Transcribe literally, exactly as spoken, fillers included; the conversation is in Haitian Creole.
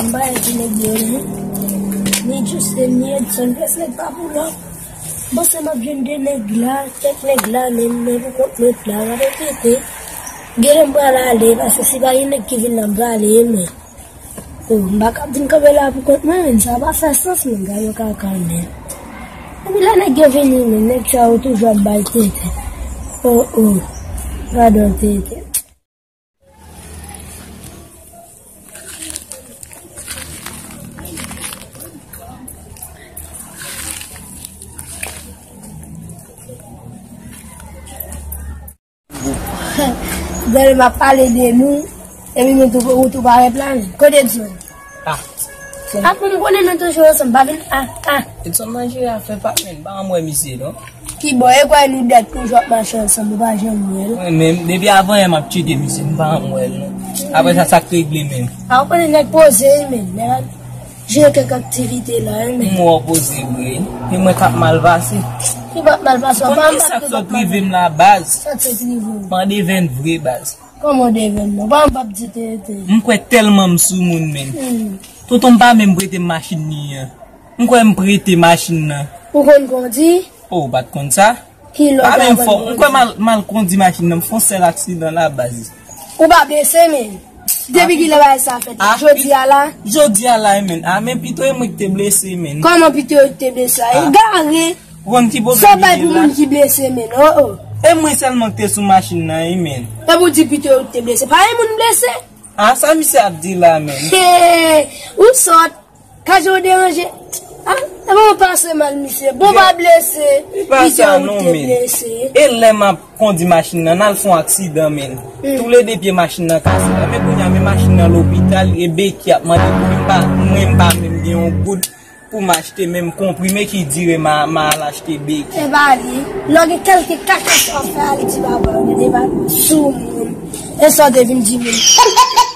Bagay ti nèg yo, wi. Ni Justin, ni Edson, pyès nèg pa pou lòt. Bon, se m ap jwenn de nèg la, kèk nèg la, menm, men pou kont mwen la, gade tete. Gen lè m pral ale, paske si pa gen nèg ki vin la, m prale, men. Oh, m pa ka vin kanpe la pou kont mwen, men sa pa fè sans, men gade yo kaka, men. Epi lè nèg yo vini, men nèg sa yo toujou ap bay tete. Oh, oh, gade yon tete. Gade m ap pale de nou, epi nou tou, ou tou parèt la, men. Kote Edson? Ah. Ap m konnen nou toujou ansanm, pa vin, ah, ah. Edson manje afè pa, men, m pa anmwè misye, non. Ki bò, e kwè nou dèt toujou ap mache ansanm, ou pa janm wè l. Mwen menm, depi avan yè m ap tcheke misye, m pa janm wè l non. Apre sa, sa k regle menm? A, ou konnen nèg poze wi menm, nèg ap jere kèk aktivite la wi menm. M wè w poze vre, e mwen k ap mal pase. Ki p ap mal pase, w pa anba ki p ap mal pase. Sa k sot rive m la baz? Sa k sot rive w? M an devèn vre baz. Kòman w devèn non? W pa anba p di tete. M kwè tèlman m sou moun menm. Hmm. Tonton m pa menm prete m machin li an. M kwè m prete machin nan. Ou konn kondi? Oh, ou pa t konn sa? Ki lè w te aprann kondi? M kwè m al, m al kondi machin nan, m fè yon sèl aksidan la baz. Ou pa blese, men? Depi ki lè bagay sa fèt la? Jodi a la? Jodi a la, men. A, men pito e mwen ki te blese, men. Kòman pito e te blese la? Egare! Ou konn ki pwoblèm li ye la? Sa bay pou moun ki blese, men. Oh, oh. E mwen sèlman ki te sou machin nan, wi, men. Epi w di pito e te blese. Pa gen moun blese? A, sa misye ap di la, men. Hey, ou sòt. Kaje w deranje. A, e bon pase mal, misye. Bon, pa blese. Li pa sa non, men. E lè m ap kondi machin nan, n al fè yon aksidan, men. Hmm. Toulede pye machin nan kase la. Men kounye a, men machin nan lopital, e beki ap mande pou li. M pa, mwen, m pa menm gen yon goud pou m achte menm konprime ki dire m a, m a al achte beki. E pa li. Lè w gen kèlke kaka sa w fè, al di papa w, men e pa sou moun. E sa w te vin di moun.